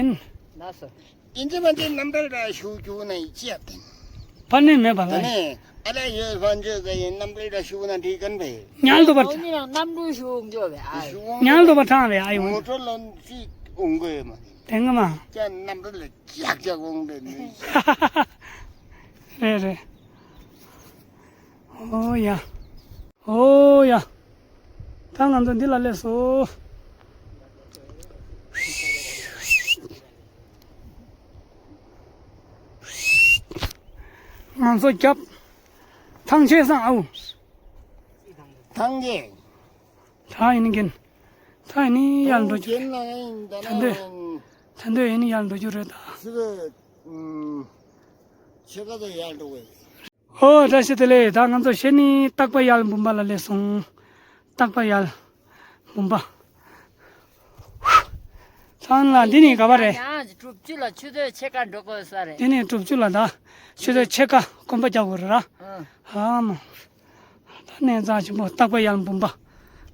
ལགས་སོ། ཨིན་ཇི་མན་ཇི་རྣམ་འགྲེལ་ལ་ཞུགས་རྒྱུ་ན་ཡི་ཅི་ཡ་དེ། ཕ་ནས་མེད་པ་ལ། དེ་ནས་ཨ་ལས་ཡོད་ཕན་ཆོད་ག་ཡིན་རྣམ་འགྲེལ་ལ་ཞུགས་ན་འགྲིག་གན་པས། ཉལ་དུ་བ། ཨོ་ནི་རང་རྣམ་འགྲེལ་ཞུགས་འགྱོ་བས་ཨ། ཉལ་དུ་བ་ཐང་བས་ཨ་ཡོང་། མོ་ཊ་ལོན་ཅི་འོང་གོ་ཡོད་མ། དེ་སྔ་མ། ཀྱང་རྣམ་འགྲེལ་ལ་ཅག་ཅག་འོང་དེ་ནི། རེད་རེད། ཨོ་ཡ། ཨོ་ཡ། ད་ང་ཚོ་འདི་ལ་སླེབས་སོང་། ང་ཚོ་རྒྱབ། ཐང་ཆད་སང་ཨའུ། ཐང་ཆད། ད་ཡིན་གིན། ད་ཡིན་ཡར་འགྲོ་རྒྱུ་རེད། ད་འདོད། ད་འདོད་ཡིན་ཡར་འགྲོ་རྒྱུ་རེད་ད། ཕྱེད་ཀ་ཙམ་ཡར་འགྲོ་དགོས། ཨོ་བཀྲ་ཤིས་བདེ་ལེགས། ད་ང་ཚོ་གཞེས་ནིང་སྟག་པ་ཡལ་འབུམ་པ་ལ་སླེབས་སོང་། སྟག་པ་ཡལ་འབུམ་པ། ཚང་ལ་འདི་ནི་ག་བ་རེད། ཡང་དྲུག་ཅུ་ལ་ཆུ་ཚོད་ཕྱེད་ཀ་འགྲོ་དགོས་ས་རེད། འདི་ནི་དྲུག་ཅུ་ལ་ད་ཆུ་ཚོད་ཕྱེད་ཀ་གོམ་པ་རྒྱག་དགོས་རེད་ར། ཨ་མ། ད་གནས་རྩ་ཆེན་པོ་སྟག་པ་ཡལ་འབུམ་པ།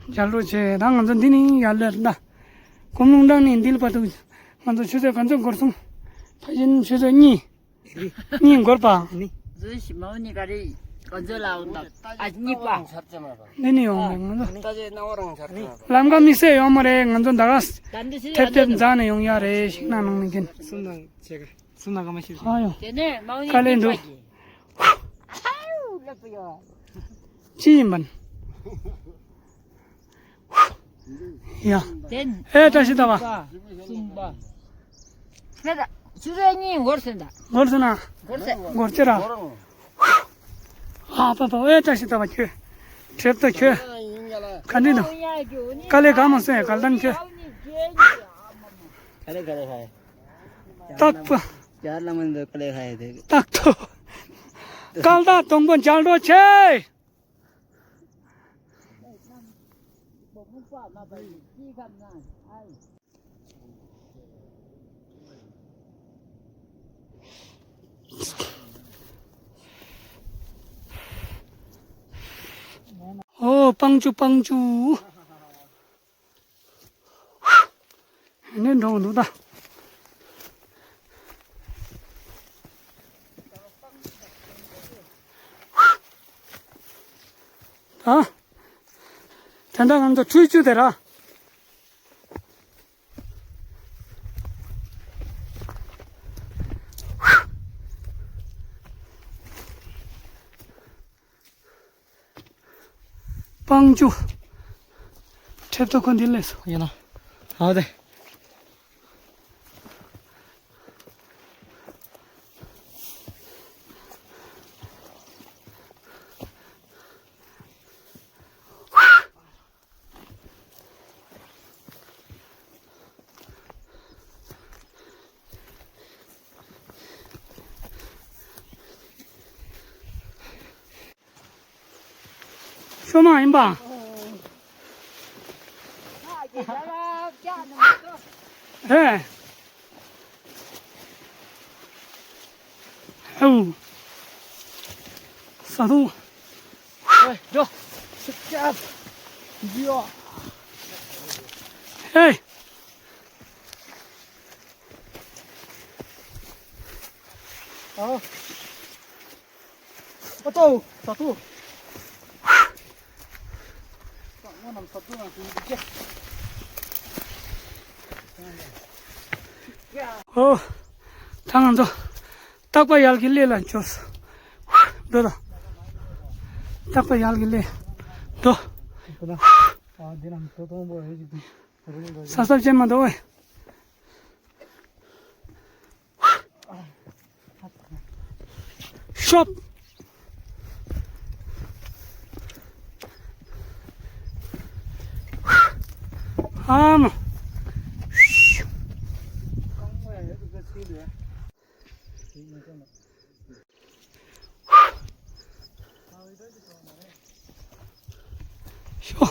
མཇལ་རོགས་བྱེད། ད་ང་ཚོ་འདི་ནི་ཡར་སླེབས་ད། སྒོམ་ལུང་དྲང་ནས་འདི་ལ་བར་དུ་ང་ཚོ་ཆུ་ཚོད་ག་ཚོད་འགོར་སོང་། ཕལ་ཆེར་ཆུ་ཚོད་གཉིས། གཉིས་འགོར་པ། ནི། ཟུ་ཞི་མའོ་ནི་ག་རེ་ག་ཚོད་ལ་འོང་དང་ཨ་གཉིས་པ། འདི་ནི་ཡོང་མེད་ང་ཚོ། ལམ་ཁ་དམིགས་བསལ་ཡོད་མ་རེད། ང་ཚོ་ད་ག་ཐེབས་ཐེབས་འཛག་ནས་ཡོང་ཡ་རེད། ཤིང་ནགས་ནང་ནས་ཀྱིན། གསུམ་དང་ཕྱེད་ཀ། གསུམ་དང་སྐར་མ་བཞི། ཨ་ཡོ། དེ་ནས་མའོ་ནི་དཀའ་ལས་འདུག། ཅི་ཡིན་པ། ཡ། ཨེ་བཀྲ་ཤིས་རྟ་པ། གསུམ་པ། ཆུ་ཚོད་གཉིས་འགོར་སོང་ད། འགོར་སོང་ན། འགོར་སོང་། འགོར་ཅི་ར། ཨ་པ་པ་ཨེ་བཀྲ་ཤིས་རྟ་པ་ཁྱོད། ཁྲེབ་ཏོ་ཁྱོད། ག་འདྲ་འདུག། དཀའ་ལས་ག་མ་སོང་ཡ་གལ་ཏོ་ཁྱོད། སྟག་པ། སྟག་ཏོ། སྐལ་བཟང་དོང་པོ་མཇལ་རོགས་བྱེད། ཨོ་སྤང་ཆུ་སྤང་ཆུ། ནས་འགྲོ་འདུག་ད། ད། ད་ལྟ་ང་ཚོ་ཁྲུས་ཆུ་དེ་ར། སྤང་ཆུ། ཁྲེབ་ཏོ་ཁོ་འདི་ལས་སོ། ཡིན་ན། ཨ་དེ། ཤོ་མ་ཡིན་པ། ཧེ། ཧེའུ། ས་རྡོ། ཧེ། ཨ་ཏོ། ས་ཏོ། ཨོ། ཐང་ང་ཚོ། སྟག་པ་ཡལ་གྱི་ལས་ལ་འབྱོར་སོང་། འགྲོ་དང་། སྟག་པ་ཡལ་གྱི་ལས། འགྲོ། ས་ས་ཅན་མ་འདོ་ཨེ། ཤོབ། ཨ་མ། ཤོ།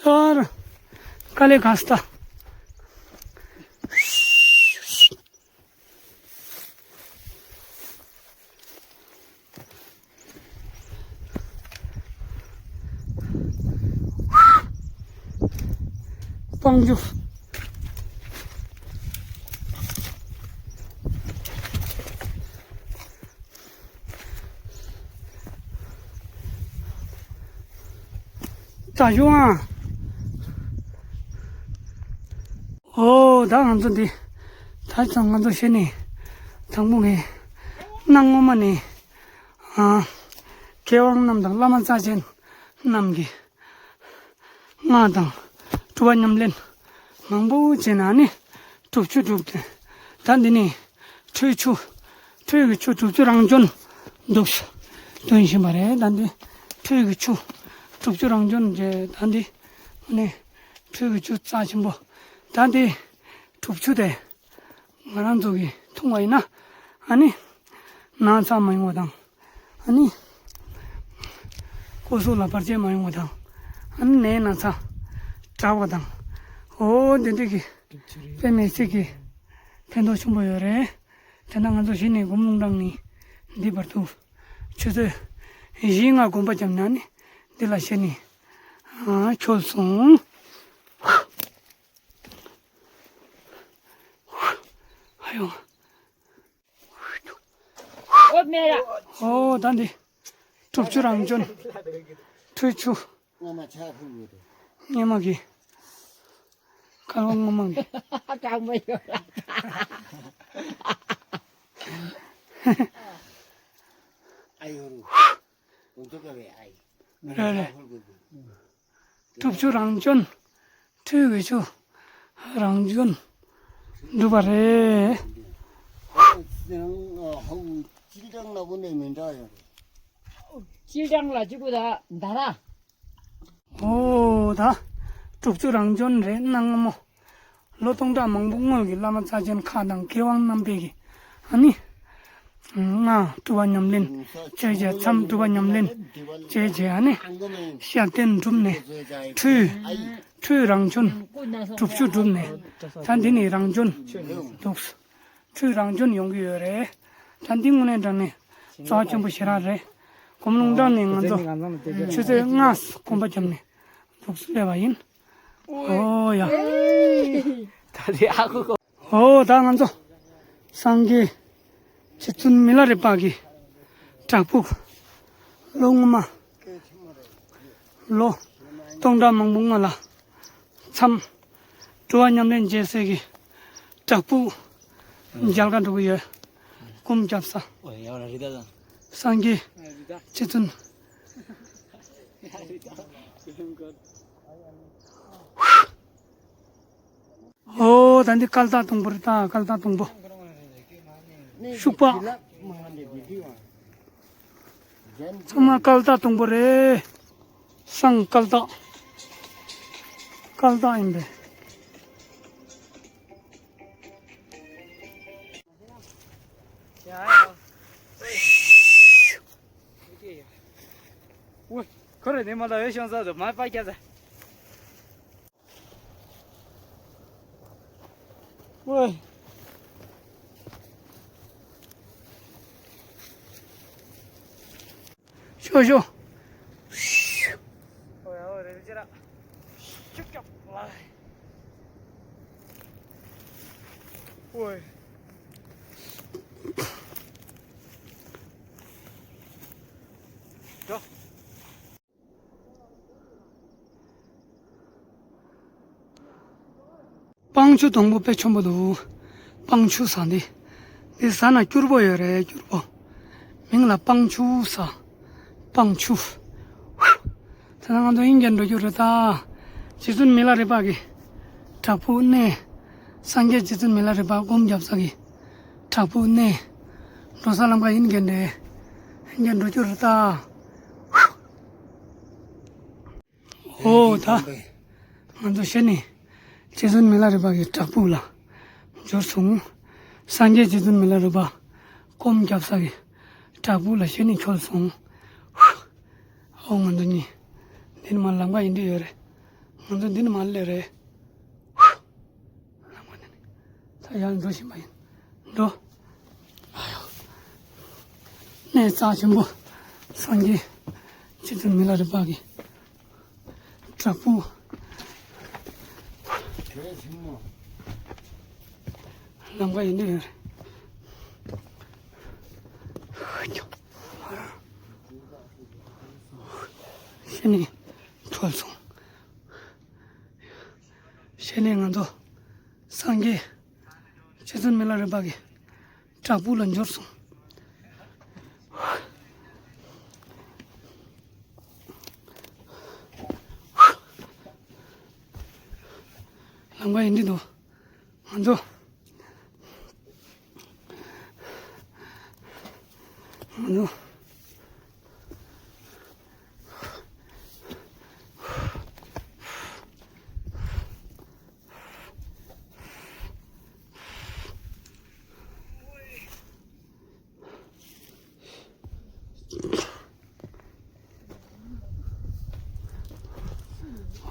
ཨ་ར། ཀ་ལེ་ག་སྟ། སྤང་རྒྱུ། ད་ཞུ་ཨ། ཨོ་ད་ང་ཚོ་འདི་ད་ཚང་ང་ཚོ་ཤེས་ནི་དང་པོ་ངས་གནའ་སྔོན་མ་ནས་ཨ་མཁས་དབང་རྣམས་དང་བླ་མ་རྩ་ཆེན་རྣམས་ཀྱིས་སྔགས་དང་སྒྲུབ་པ་ཉམས་ལེན་མང་པོ་བྱས་ནས་ནི་སྒྲུབ་ཆུ་སྒྲུབ་སྟེ། ད་འདི་ནི་ཁྲུས་ཆུ། ཁྲུས་ཀྱི་ཆུ་སྒྲུབ་ཆུ་རང་བྱོན་འདུག་སྟོན་བཞིན་པ་རེད། ད་འདི་ཁྲུས་ཀྱི་ཆུ་སྒྲུབ་ཆུ་རང་བྱོན་བྱས། ད་འདི་ནི་ཁྲུས་ཀྱི་ཆུ་རྩ་ཆེན་པོ། ད་འདི་སྒྲུབ་ཆུ་དེ་ང་རང་ཚོ་གིས་འཐུང་བ་ཡིན་ན་ཨ་ནི་ན་ཚ་མ་ཡོང་བ་དང་། ཨ་ནི་སྐུ་གཟུགས་ལ་བར་ཆད་མ་ཡོང་བ་དང་། ཨ་ནི་ནད་ན་ཚ་དྲག་པ་དང་། འོ་དེ་འདྲ་གི་དཔེ་མི་སྲིད་ཀྱི་ཕན་ཐོགས་ཆེན་པོ་ཡོད་རེད། དེ་ན་ང་ཚོ་གཞི་ནས་སྒོམ་ལུང་དྲངས་ནས་འདི་བར་དུ་ཆུ་ཚོད་བཞི་ལྔ་སྒོམ་པ་བརྒྱབ་ན་ནི་འདི་ལ་ཤེས་ནས་ཨ་འཁྱོལ་སོང་། ཨ་ཡོ། ཨོ་ད་འདི་སྒྲུབ་ཆུ་རང་བྱོན། ཁྲུས་ཆུ། སྔོན་མ་གི་སྐལ་བ་སྔོན་མ་གི། རེད་རེད། སྒྲུབ་ཆུ་རང་བྱོན། ཁྲུས་ཀྱི་ཆུ་རང་བྱོན་འདུག་པ་རེད། ཅིལ་ཀྲང་ལ་གཅིག་པུ་ད་ད་ར། འོ་ད་སྒྲུབ་ཆུ་རང་བྱོན་རེད། གནའ་སྔ་མོ་ལོ་སྟོང་ཕྲག་མང་པོ་སྔོན་གྱི་བླ་མ་རྩ་ཆེན་ཁག་དང་མཁས་དབང་རྣམ་པས་ཀྱིས་ཨ་ནི། སྔགས་སྒྲུབ་པ་ཉམས་ལེན་བྱས་བྱས། མཚམས་སྒྲུབ་པ་ཉམས་ལེན་བྱས་བྱས། ཨ་ནི་ཤར་གདན་བསྒྲུབས་ནས་ཁྲུས། ཁྲུས་རང་བྱོན། སྒྲུབ་ཆུ་བསྒྲུབས་ནས་ད་འདི་ནི་རང་བྱོན་འདུག་ཁྲུས་རང་བྱོན་ཡོང་གི་ཡོད་རེད། ད་འདི་དངོས་གནས་དྲང་གནས་རྩ་བ་ཆེན་པོ་ཞེ་དྲག་རེད། སྒོམ་ལུང་དྲངས་ནས་ང་ཚོ་ཆུ་ཚོད་ལྔ་སྒོམ་པ་བརྒྱབ་ནས་འདུག་སླེབས་པ་ཡིན། ཨོ་ཡ། ད་རེ་ཨ་ཁུ་ཁོ། ཨོ་ད་ང་ཚོ་སངས་རྒྱས་རྗེ་བཙུན་མི་ལ་རས་པ་གི་བྲག་ཕུག་ལོ་སྔོན་མ་ལོ་སྟོང་ཕྲག་མང་པོ་སྔོན་ལ་མཚམས་སྒྲུབ་པ་ཉམས་ལེན་བྱེད་སའི་གི་བྲག་ཕུག་མཇལ་ཁ་འགྲོ་གི་ཡོད། སྒོམ་རྒྱབ་ས་སངས་རྒྱས་རྗེ་བཙུན། ཨོ་ད་འདི་སྐལ་བདག་སྡོང་པོ་རེད། ད་སྐལ་བདག་སྡོང་པོ་ཤུག་པ། ཚང་མ་སྐལ་བདག་སྡོང་པོ་རེད། སངས་སྐལ་བདག། སྐལ་བདག་ཡིན་པས། ཁོ་རེ་ནི་མ་ལ་ཡོད་ཤོང་ས་དུ་མ་པ་རྒྱ་ས། ཝེ། ཤོ་ཤོ། ཝེ། སྤང་ཆུ་དང་པོ་དཔེ་ཆེན་པོ་འདུག། སྤང་ཆུ་ཟེར་འདི། འདི་ཟེར་ན་སྐྱུར་པོ་ཡོད་རེད། སྐྱུར་པོ། མིང་ལ་སྤང་ཆུ་ཟེར། སྤང་ཆུ། ད་ང་ཚོ་ཨིན་རྒྱན་འགྲོ་རྒྱུ་རེད་ད། རྗེ་བཙུན་མི་ལ་རས་པ་གི་བྲག་ཕུག་གནས། སངས་རྒྱས་རྗེ་བཙུན་མི་ལ་རས་པ་སྒོམ་རྒྱབ་ས་གི་བྲག་ཕུག་གནས། འགྲོ་ས་ལམ་ཁ་ཨིན་རྒྱན་རེད། ཨིན་རྒྱན་འགྲོ་རྒྱུ་རེད་ད། ཨོ་ད། ང་ཚོ་གཞི་ནས་རྗེ་བཙུན་མི་ལ་རས་པ་གི་བྲག་ཕུག་ལ་འབྱོར་སོང་། སངས་རྒྱས་རྗེ་བཙུན་མི་ལ་རས་པ་སྒོམ་རྒྱབ་ས་གི་བྲག་ཕུག་ལ་གཞི་ནས་འཁྱོལ་སོང་། ཨོ་ང་ཚོ་གཉིས་འདི་ནས་མར་ལམ་ཁ་ཨིན་འདི་ཡོད་རེད། ང་ཚོ་འདི་ནས་མར་སླེབས་རེད། ད་ཡར་འགྲོ་བཞིན་པ་ཡིན། འགྲོ། ཨ་ཡོ། གནས་རྩ་ཆེན་པོ། སངས་རྒྱས་རྗེ་བཙུན་མི་ལ་རས་པ་གི་བྲག་ཕུག། ལམ་ཁ་ཨིན་འདི་ཡོད་རེད། གཞི་ནས་འཁྱོལ་སོང་། གཞི་ནས་ང་ཚོ་སངས་རྒྱས་རྗེ་བཙུན་མི་ལ་རས་པ་གི་བྲག་ཕུག་ལ་འབྱོར་སོང་། ལམ་ཁ་ཨིན་འདི་འདུག། ང་ཚོ། ང་ཚོ།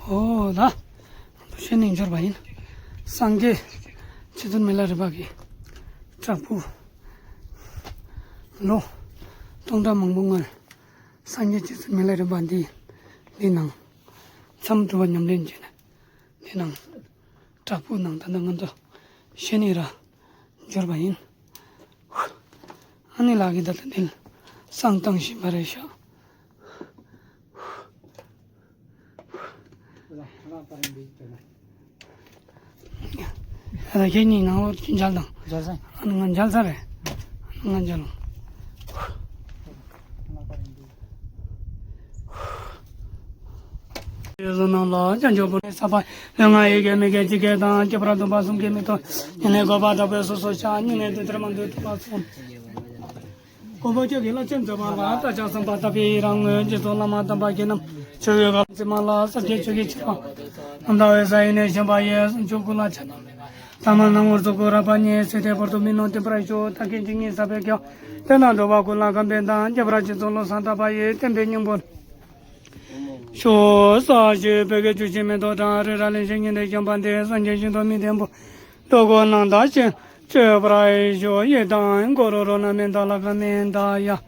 ཨོ་ད། གཞི་ནས་འབྱོར་བ་ཡིན། སངས་རྒྱས་རྗེ་བཙུན་མི་ལ་རས་པ་གི་བྲག་ཕུག། ལོ་སྟོང་ཕྲག་མང་པོ་སྔོན་སངས་རྒྱས་རྗེ་བཙུན་མི་ལ་རས་པ་འདི་འདི་ནང་མཚམས་སྒྲུབ་པ་ཉམས་ལེན་བྱས་ནས། འདི་ནང་བྲག་ཕུག་ནང་ད་ལྟ་ང་ཚོ་གཞི་ནས་ར་འབྱོར་བ་ཡིན། ཨ་ནི་ལགས་ཀྱི་ད་ལྟ་འདི་བསང་བཏང་བཞིན་པ་རེད་ཤག། ཨ་ད་ཁྱེད་གཉིས་ནང་ལོགས་མཇལ་དང་། མཇལ་ས། ཨ་ནི་ང་མཇལ་ས་རེད། ང་མཇལ་ལོ། ཡོད་ཚོ་རྣམས་ལ་བྱང་ཆུབ་བར་ནི་ས་པ་ལུས་ངག་ཡིད་གེ་མི་དགེ་ཅི་དགེ་དང་། སྐྱེ་བར་འདོད་པ་གསུམ་གྱི་མི་མཐུན། སྙིང་ནས་གོ་བ་དྲག་པོས་སོ་སོར་བཤགས། སྙིང་ནས་འདོད་དེར་མ་འདོད་ཐུབ་པ་སོགས། མགོན་པོ་ཁྱོད་ཀྱི་བླ་ཆེན་མཛད་པ་ལ། བདག་ཅག་བསམ་པ་ལྟ་བུའི་རང་ངོས་ཀྱི་ཚོགས་བླ་མ་དམ་པ་རྒྱལ་རྣམས་ཆོས་ཀྱི་གར་བྱེད་མ་ལ། ཟབ་རྒྱས་ཆོས་ཀྱི་ཆེ་བ་རྣམ་དག་འོད་གསལ་ཡེ་ནས་བཞེངས་པ་ཡི། གསུང་ཆོས་སྐུ་ལ་ཕྱག་འཚལ་ལོ། ཐ་མ་སྣང་ངོར་ཚོགས་ཀུན་རགས་པ་ཉིད། ཚེ་འདིར་བར་དུ་མི་ནོར་བརྟན་པར་ཤོག། བདག་གིས་ཇི་སྙེད་བསགས་པའི་དགེ་བ་འདི་དག་འགྲོ་བ་ཀུན་ལ་ཕན་ཕྱིར་དང་། ཁྱབ་པར་སྦྱིན་སོགས་བློ་བཟང་གྲགས་པ་ཡིས། བསྟན་པའི་སྙིང་པོར་ཤོག། ཟབ་ཞི་བོད་ཀྱི་བཅུད་ཀྱི་མེ་ཏོག་བཀྲ་རི་རབ་ལེགས་བཞད་སྙིང་ནས་བཞེངས་པ་འདི། སངས་རྒྱས་ཞིང་དུ་མི་ལྡན་པ་འགྲོ་ཀུན་ནང་དག་ཞིང་སྤྱོད་པར་ཤོག། ཡི་དམ་གུ་རུ་རཏྣ་མི་འདའ་ལ་ཀ་མི་འདའ་ཡ།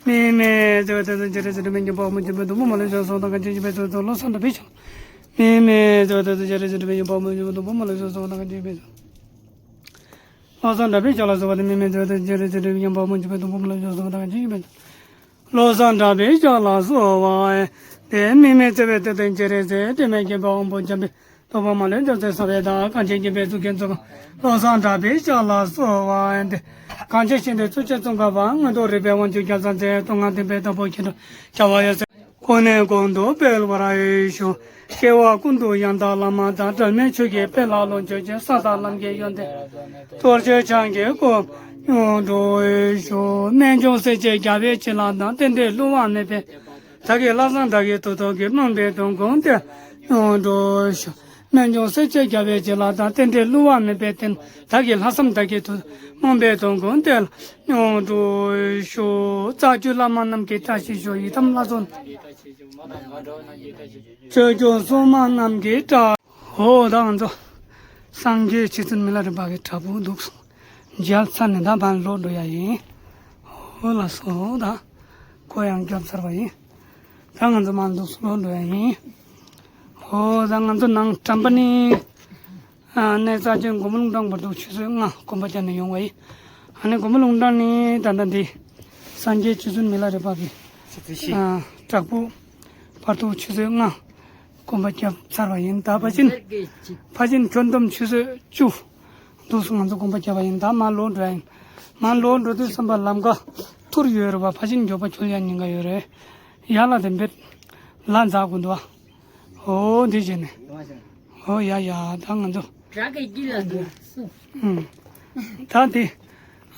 མིག་མི་བརྩེ་བའི་ཏོག་ཙམ་ཅི་རིགས་ཅི་རིགས་མི་འགྱུར་བ་མུ་སྟེགས་པའི་སྡུག་པོ་མ་ལུས་ཤོག། སོགས་དང་གང་ཅི་ཞིག་འབད་ཚུལ་དུ་བློ་བཟང་གྲགས་པའི་ཕྱག། མིག་མི་བརྩེ་བའི་ཏོག་ཙམ་ཅི་རིགས་ཅི་རིགས་མི་འགྱུར་བ་མུ་སྟེགས་པའི་སྡུག་པོ་མ་ལུས་ཤོག། སོགས་དང་གང་ཅི་ཞིག་འབད་ཚུལ། བློ་བཟང་གྲགས་པའི་ཕྱག་ལ་གསོལ་བ་འདེབས། མིག་མི་བརྩེ་བའི་ཏོག་ཙམ་ཅི་རིགས་ཅི་རིགས་མི་འགྱུར་བ་མུ་སྟེགས་པའི་སྡུག་པོ་མ་ལུས་ཤོག། སོགས་དང་གང་ཅི་ཞིག་འབད་ཚུལ། བློ་བཟང་གྲགས་པའི་ཕྱག་ལ་གསོལ་བ་འདེབས། མིག་མི་བརྩེ་བའི་ཏོག་ཙམ་ཅི་རིགས་ཟད། དྲི་མེད་ཀྱི་དཔལ་དབང་པོ་འཇམ་པའི་ཐུགས་དཔལ་མ་ལུས་ཅུང་ཟད་གསལ་བའི་བདག། གང་ཕྱིར་སྙིགས་པའི་གཙུག་གི་གཙུག་རྒྱན། བློ་བཟང་གྲགས་པའི་ཕྱག་ལ་གསོལ་བ་འདེབས། གང་ཕྱིར་ཞིང་འདིར་གཙུག་ཕྱག་བརྩམས་དཀའ་བ། མངོན་མཐོ་རིག་པའི་དབང་ཕྱུག་རྒྱལ་མཚན་རྩལ། མཐོ་སྒང་ལྡན་པའི་བདག་པོ་མཁྱེན་དྲུག་རྒྱལ་བ་ཡབ་སྲས། ཀུན་ནས་ཀུན་ཏུ་སྤེལ་བར་ཤོག། སྐྱེ་བ་ཀུན་ཏུ་ཡང་དག་བླ་མ་དང་། འབྲལ་མེད་ཆོས་ཀྱི་དཔལ་ལ་ལོངས་སྤྱོད་ཅིང་། ས་དང་ལམ་གྱི་ཡོན་ཏན་རྟོགས་བྱེད་ཕྱག་གི་སྐུ་མྱུར་འགྲུབ་ཤོག། རྨད་བྱུང་སྲས་བཅས་རྒྱལ་བའི་བྱིན་རླབས་དང་། རྟེན་འབྲེལ་བསླུ་བ་མེད་པའི་བདག་གི་ལྷག་བསམ་དག་གི་ཐོག་ཐོག་གི། རྨོངས་པའི་དོན་ཀུན་གཏེར་ལ་མྱུར་འགྲུབ་ཤོག། རྨད་བྱུང་སྲས་བཅས་རྒྱལ་བའི་བྱིན་རླབས་དང་། རྟེན་འབྲེལ་བསླུ་བ་མེད་པའི་བདག་གི་ལྷག་བསམ་དག་གི་ཐོག་ཐོག། རྨོངས་པའི་དོན་ཀུན་གཏེར་ལ་མྱུར་འགྲུབ་ཤོག། རྩ་བརྒྱུད་བླ་མ་རྣམས་ཀྱི་བཀྲ་ཤིས་ཤོག། ཡི་དམ་ལྷ་ཚོགས། ཆོས་སྐྱོང་སྲུང་མ་རྣམས་ཀྱི་བཀྲ། ཧོ་ད་ང་ཚོ་ སངས་རྒྱས་རྗེ་བཙུན་མི་ལ་རས་པ་གི་བྲག་ཕུག་འདུག་སེ་མཇལ་ཚར་ནས་ད་མར་ལོག་འགྲོ་ཡ་ཡིན། འོ་ལགས་སོ། ད་ཁོ་ཡང་བརྒྱབ་ཚར་བ་ཡིན། ད་ང་ཚོ་མར་འདུག་སེ་ལོག་འགྲོ་ཡ་ཡིན། འོ་ད་ང་ཚོ་ནང་བཀྲམ་པ་ནི། ཨ་གནས་རྩ་ཆེན་སྒོ་མོ་ལུང་དྲང་བར་དུ་ཆུ་ཚོད་ལྔ་གོམ་པ་རྒྱབ་ནས་ཡོང་བ་ཡིན། ཨ་ནི་སྒོ་མོ་ལུང་དྲང་ནས་ད་ལྟ་འདི་སངས་རྒྱས་རྗེ་བཙུན་མི་ལ་རས་པ་གི་ཨ་བྲག་ཕུག་བར་དུ་ཆུ་ཚོད་ལྔ་གོམ་པ་རྒྱབ་ཚར་བ་ཡིན། ད་ཕར་ཕྱིན་ཕར་ཕྱིན་ཁྱོན་བསྡོམས་ཆུ་ཚོད་བཅུ་འདུག་སེ་ང་ཚོ་གོམ་པ་རྒྱབ་པ་ཡིན། ད་མར་ལོག་འགྲོ་ཡ་ཡིན། མར་ལོག་འགྲོ་དུས་ཙམ་པ་ལམ་ཁ་ཐུར་ཡོད་རེད་པ། ཕར་ཕྱིན་མགྱོགས་པ་འཁྱོལ་ཡ་ཉེན་ཁ་ཡོད་རེད། ཡར་ལ་དེ་འབད་ལ་འཛེག་དགོས་འདུག་པ། འོ་འདི་བྱས་ནས། འོ་ཡ་ཡ། ད་ང་ཚོ་བྲག་གི་དཀྱིལ་ལ་འདུག་སེ། ཨུམ། ད་འདི་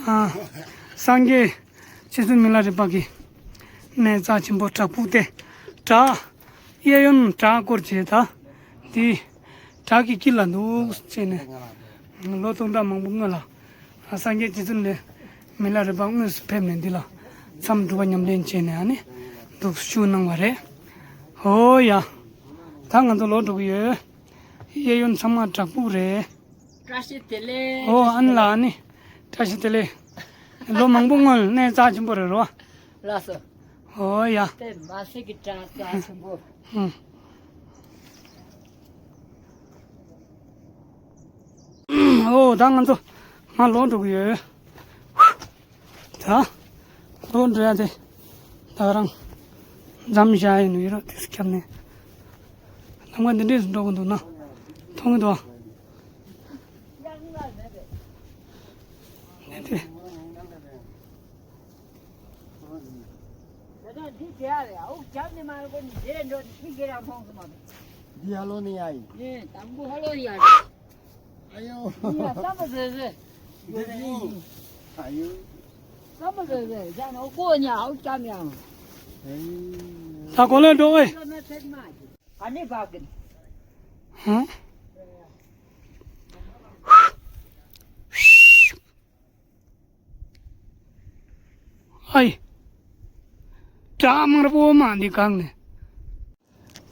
ཨ་སངས་རྒྱས་རྗེ་བཙུན་མི་ལ་རས་པ་གི་གནས་རྩ་ཆེན་པོ་བྲག་ཕུག་སྟེ། བྲག་གཡས་གཡོན་བྲག་སྐོར་བྱས། ད་འདི་བྲག་གི་དཀྱིལ་ལ་འདུག་སེ་བྱས་ནས་ལོ་སྟོང་ཕྲག་མང་པོ་སྔོན་ལ་ཨ་སངས་རྒྱས་རྗེ་བཙུན་མི་ལ་རས་པ་དངོས་སུ་ཕེབས་ནས་འདི་ལ་མཚམས་སྒྲུབ་པ་ཉམས་ལེན་བྱས་ནས་ཨ་ནི་འདུག་སེ་བཞུགས་གནང་བ་རེད། འོ་ཡ། ད་ང་ཚོ་ལོག་འགྲོ་གི་ཡོད། གཡས་གཡོན་ཚང་མ་བྲག་ཕུག་རེད། བཀྲ་ཤིས་བདེ་ལེགས། འོ་ཨ་ནི་ལགས། ཨ་ནི་བཀྲ་ཤིས་བདེ་ལེགས། ལོ་མང་པོ་སྔོན་གནས་རྩ་ཆེན་པོ་རེད་རོ། ལགས་སོ། འོ་ཡ། དེ་མ་སྲིད་ཀྱི་བྲག་རྩ་ཆེན་པོ། ཨུམ། འོ་ད་ང་ཚོ་མར་ལོག་འགྲོ་གི་ཡོད། ད་ལོག་འགྲོ་ཡ་དེ་ད་རང་མཚམས་བཞག་ཡིན་ནོ་ཡོད་ར། དེ་སྐྱབས་ནས་ལམ་ཁ་འདི་འདྲས་སུ་འགྲོ་གི་འདུག་ན་མཐོང་གི་འདུག་ཨ། འདི་དེ། འདི་ཧ་ལོ་ནི་ཡ་ཡིན། ཨེ། དང་པོ་ཧ་ལོ་ཡ་རེད། ཨ་ཡོ། ཡ་ས་མ་ཟེར་ཟེར། ཨ་ཡོ། ས་མ་ཟེར་ཟེར། ཡ་ནོ་ཀོ་ཉ་ཨོ་ཅམ་ཡང་། ད་གོ་ལེ་འགྲོ་ཨེ། ཨ་ནི་བག་གིན། ཧ། ཨའི། བྲག་དམར་པོ་མ་འདི་གང་ནས།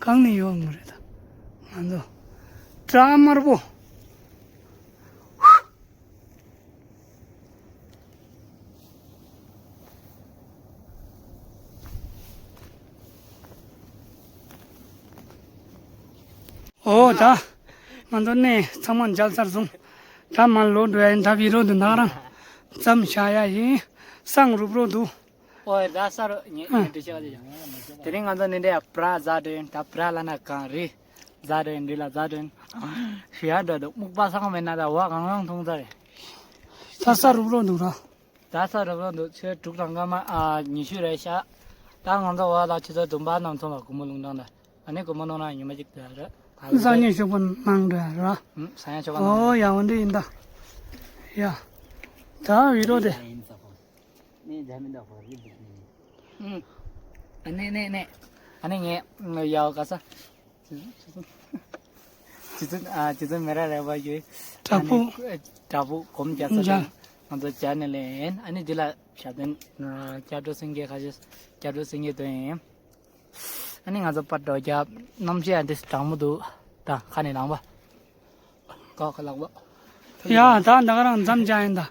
གང་ནས་ཡོང་ནི་རེད་ད། ང་ཚོ་བྲག་དམར་པོ། འོ་ད་ང་ཚོ་གནས་ཚང་མ་མཇལ་ཚར་སོང་། ད་མར་ལོག་འགྲོ་ཡ་ཡིན། ད་བི་ཌི་ཡོ་འདི་ནང་རང་མཚམས་བཞག་ཡ་ཡིན། སང་རུབ་རོགས་འདུག་འོ་ད་ས་རུ་ཉེ་ཉེ་འདྲི་ཤག་ལ་ཡ། དེ་རིང་ང་ཚོ་ནི་འདྲ་ཡ་བྲག་ཟ་འགྲོ་ཡིན། ད་བྲག་ལ་ན་གངས་རི་ཟ་འགྲོ་ཡིན། རི་ལ་ཟ་འགྲོ་ཡིན། ཞུ་ཡ་འགྲོ་འདུག་སྨུག་པ་སངས་མེད་ན་ད་འོ་གང་གང་མཐོང་ཚར་རེད། ད་ས་རུབ་རོགས་འདུག་ར། ད་ས་རུབ་རོགས་འདུག་ཆུ་ཚོད་དྲུག་དང་སྐར་མ་ཨ་ཉི་ཤུ་རེད་ཤག་ད་ང་ཚོ་འོ་ལ་ཆུ་ཚོད་བདུན་པ་ནང་ཚོ་ལ་སྒོ་མོ་ལུང་དྲང་ད། ཨ་ནི་སྒོ་མོ་ནང་ན་ཉི་མ་གཅིག་ད་ར། ད་སང་ཉིན་ཞོགས་པ་ནང་འགྲོ་ཡ་ར། ཨུམ་སང་ཉིན་ཞོགས་པ་ནང་། འོ་ཡ་འོ་འདི་ཡིན་ད། ཡ། ད་བི་ཌི་ཡོ་དེ། ཨུམ། ཨ་ནི་ནི་ནི། ཨ་ནི་ངས་ཡའོ་ག་ས། རྗེ་བཙུན་ཨ་རྗེ་བཙུན་མི་ལ་རས་པ་གི་བྲག་ཕུག་ཨ་ནི་བྲག་ཕུག་སྒོམ་རྒྱག་ས་དེ་ང་ཚོ་མཇལ་ནི་ལེན། ཨ་ནི་འདི་ལ་ཞབས་བརྟན་སྐྱབས་འགྲོ་སེང་གེ་ཁ་ཤས་སྐྱབས་འགྲོ་སེང་གེ་དོན་ཡིན། ཨ་ནི་ང་ཚོ་པར་འགྲོ་རྒྱབ་གནམ་གཤིས་ཡང་འདི་གྲང་མོ་འདུག་ད་ཁ་ནས་ལངས་པ། ཀ་ཁ་ལག་པ། ཡ་ད་ད་ག་རང་མཚམས་བཞག་ཡིན་ད།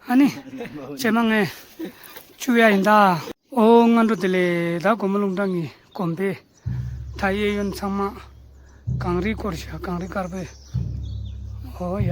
ཨ་ནི་ཇེ་མང་ངས་བཅུག་ཡ་ཡིན་ད། ཨོ་སྔ་དྲོ་བདེ་ལེགས། ད་སྒོ་མོ་ལུང་དྲང་གི་དགོན་པའི་ད་གཡས་གཡོན་ཚང་མ་གངས་རི་སྐོར་ཞིག་གངས་རི་དཀར་པོའི། ཨོ་ཡ།